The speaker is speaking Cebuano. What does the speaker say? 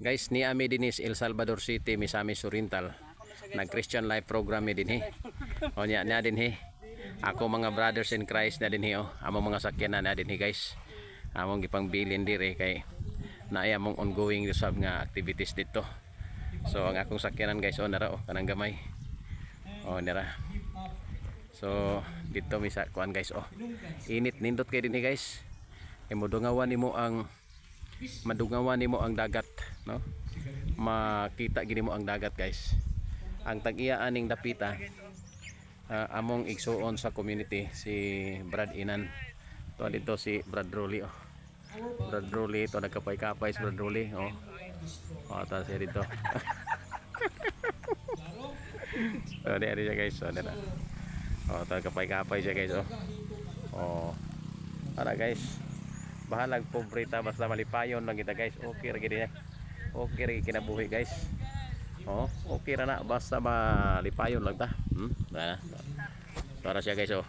Guys, ni ami dinhi sa El Salvador City, Misamis Oriental. Nag Christian Life Program mi dinhi. O nya nya dinhi. Ako mga brothers in Christ na dinhi oh. Among mga sakyanan na dinhi, guys. Among gipangbilin dire kay naay among ongoing usab nga activities dito. So ang akong sakyanan, guys, oh, nara oh, kanang gamay. Oh, nara. So dito mi sa kuan, guys, oh. Init, nindot kay dinhi, guys. Kay madungawan nimo ang dagat, no? Makita gini mo ang dagat, guys. Ang tag-iya aning dapita, among igsuon sa community, si Brad Inan. To dito si Brad Rolly oh. Brad Rolly to, nagkapay-kapay si Brad Rolly oh. Oh, ta siya dito. Oh, di siya, guys. Oh, dira. Oh, ta kapay-kapay siya, guys, oh. Oh. Para, guys. Bahalag pobre ta, basta malipayon lang kita, guys. Okay ra gid niya. Okay ra gid kinabuhi, guys. Oh, okay ra na basta malipayon lang ta. Na. Para siya, guys, oh.